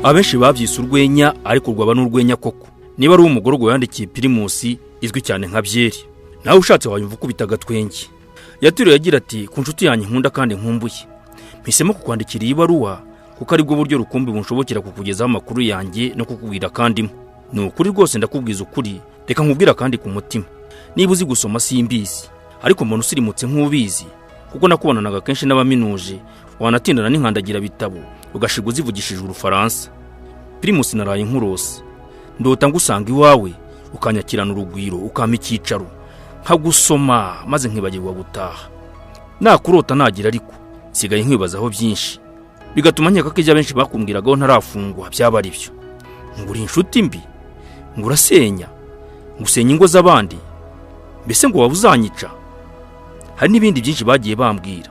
Abenshi babyise urwenya, ariko rwaba n'urwenya koko. Niba ari umugororwa yandikiye Primus izwi cyane nka byeri, nawe ushatse wayumva ukubita agatwenge. Yatiriwe agira ati: "Ku nshuti yanjye nkunda kandi nkumbuye, mpisemo kukwandikira iyi baruwa kuko aribwo buryo rukumbi bunshobokera kukugezaho amakuru yanjye no kukubwira. Kandi ni ukuri rwose, ndakubwiza ukuri, reka nkubwira kandi ku mutima. Niba uzi gusoma simbizi, ariko mbona usirimutse nk'ubizi, kuko nakubonanaga kenshi n'abaminuje, wanatindana n'inkandagira bitabo ugashiga uzivugishije Urufaransa. Primus, naraye nkurose, ndota ngusanga iwawe, ukanyakirana urugwiro, ukampa icyicaro nkagusoma, maze nkibagirwa gutaha. Nakurota nagira, ariko nsigaye nkwibazaho byinshi, bigatuma nkeka ko ibyo abenshi bakumbwiragaho ntarafungwa byaba ari byo, ngo uri inshuti mbi, ngo urasenya, ngo usenya ingo z'abandi, mbese ngo waba uzanyica. Hari n'ibindi byinshi bagiye bambwira.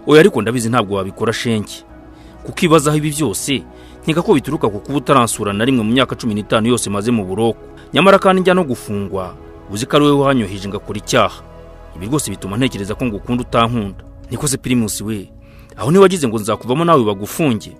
Oya, ariko ndabizi ntabwo wabikora shenge. Kuko ibazaho ibi byose, nkeka ko bituruka ku kuba utaransura na rimwe mu myaka 15 yose maze mu buroko. Nyamara kandi njya no gufungwa uzi ko ari wowe wanyoheje ngakora icyaha. Ibi rwose bituma ntekereza ko ngukunda utankunda. Niko se Primus we, aho ntiwagize ngo nzakuvamo nawe bagufunge?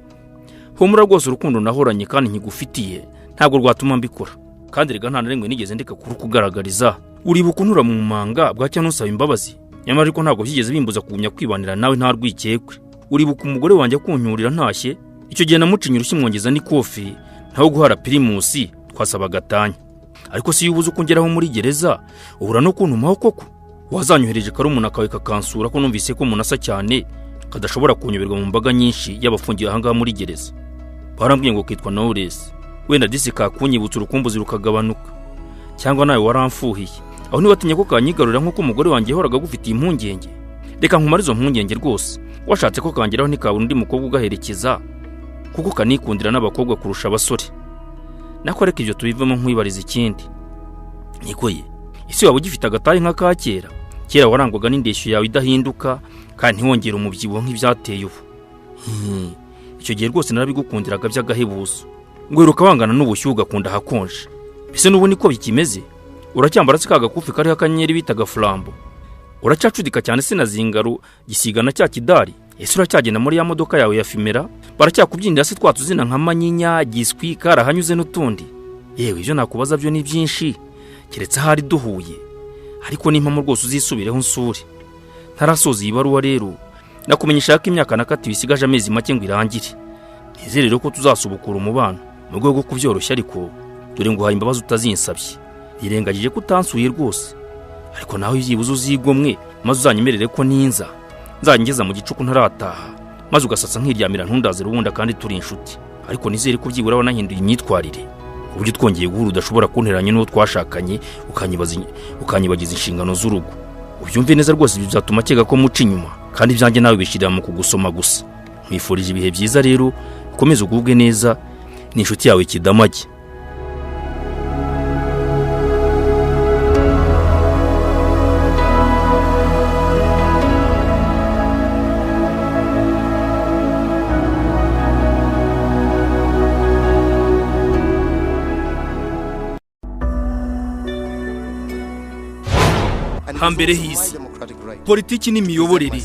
Humura rwose, urukundo nahoranye kandi nkigufitiye ntabwo rwatuma mbikora. Kandi rega nta na rimwe nigeze ndeka kurukugaragariza. Uribuka untura mu manga bwacya ntusaba imbabazi? Nyamara ariko ntabwo byigeze bimbuza kugumya kwibanira nawe nta rwikekwe. Uribuka umugore wanjye akunyurira ntashye? Icyo gihe namucinye urushyi mwongeza n'ikofi, ntawe guhara Primus twasaba gatanya. Ariko si iyo ubuze uko ungeraho muri gereza, ubura no kuntumaho koko? Wazanyohereje karumuna kawe kakansura, ko numvise ko umuntu asa cyane kadashobora kunyoberwa mu mbaga nyinshi y'abafungiwe ahangaha muri gereza. Barambwiye ngo kitwa Knowless. Wenda disi kakunyibutsa urukumbuzi rukagabanuka. Cyangwa nawe waramfuhiye, aho ntiwatinye ko kanyigarurira nk'uko umugore wanjye yahoraga agufitiye impungenge? Reka nkumare izo mpungenge rwose, washatse ko kangeraho ntikabura undi mukobwa ugaherekeza, kuko kanikundira n'abakobwa kurusha abasore. Nako reka ibyo tubivemo, nkwibariza ikindi. Niko ye, ese waba ugifite agatayi nka ka kera? Kera warangwaga n'indeshyo yawe idahinduka kandi ntiwongere umubyibuho nk'ibyateye ubu. Icyo gihe rwose narabigukundiraga by'agahebuzo. Ngo wiruka wangana n'ubushyuhe, ugakunda ahakonje. Mbese n'ubu niko bikimeze? Uracyambara se ka gakufi kariho akanyenyeri bitaga flambeau? Uracyacudika cyane se na zingaru gisigana cya kidari? Ese uracyagenda muri ya modoka yawe ya fimera? Baracyakubyinira se twa tuzina nka Manyinya, Giswi, Karahanyuze n'utundi? Yewe, ibyo nakubaza byo ni byinshi, keretse ahari duhuye. Ariko n'impamo rwose uzisubireho nsure. Ntarasoza iyi baruwa rero, nakumenyesha ko imyaka nakatiwe isigaje amezi make ngo irangire. Nizere rero ko tuzasubukura umubano mu rwego rwo kubyoroshya. Ariko dore nguhaye imbabazi utazinsabye, nirengagije ko utansuye rwose. Ariko nawe byibuze uzigomwe, maze uzanyemerere ko ninza nzangeza mu gicuku ntarataha, maze ugasasa nkiryamira, ntundaze rubunda kandi turi inshuti. Ariko nizere ko byibura wanahinduye imyitwarire, ku buryo twongeye guhura udashobora kunteranya n'uwo twashakanye, ukanyibagiza inshingano z'urugo. Ubyumve neza rwose, ibyo byatuma akeka ko muca inyuma, kandi ibyanjye nawe bishyirira mu kugusoma gusa. Nkwifurije ibihe byiza rero, ukomeze ugubwe neza. Ni inshuti yawe Kidamage. Hambere h'isi, politiki n'imiyoborere.